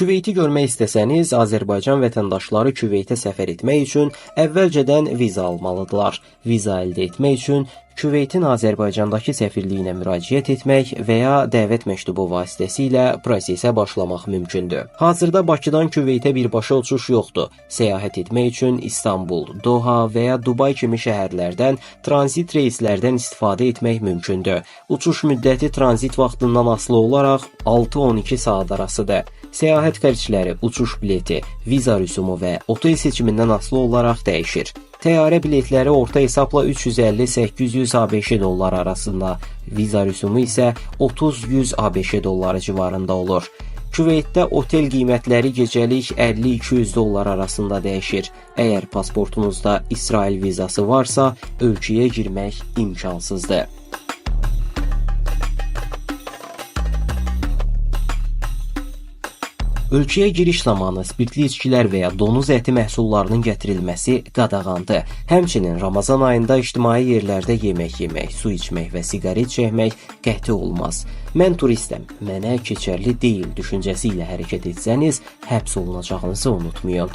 Küveyti görmək istəsəniz, Azərbaycan vətəndaşları Küveytə səfər etmək üçün əvvəlcədən viza almalıdırlar. Viza əldə etmək üçün Küveytin Azərbaycandakı səfirliyinə müraciət etmək və ya dəvət məktubu vasitəsilə prosesə başlamaq mümkündür. Hazırda Bakıdan Küveytə birbaşa uçuş yoxdur. Səyahət etmək üçün İstanbul, Doha və ya Dubay kimi şəhərlərdən tranzit reyslərdən istifadə etmək mümkündür. Uçuş müddəti tranzit vaxtından asılı olaraq 6-12 saat arasıdır. Səyahət xərcləri, uçuş bileti, viza rüsumu və otel seçimindən asılı olaraq dəyişir. Təyyarə biletləri orta hesabla 350-800 ABŞ dolları arasında, viza rüsumu isə 30-100 ABŞ dolları civarında olur. Küveytdə otel qiymətləri gecəlik 50-200 dollar arasında dəyişir. Əgər pasportunuzda İsrail vizası varsa, ölkəyə girmək imkansızdır. Ölkəyə giriş zamanı spirtli içkilər və ya donuz əti məhsullarının gətirilməsi qadağandır. Həmçinin Ramazan ayında ictimai yerlərdə yemək yemək, su içmək və siqaret çəkmək qəti olmaz. Mən turistəm, mənə keçərli deyil düşüncəsi ilə hərəkət etsəniz, həbs olunacağınızı unutmayın.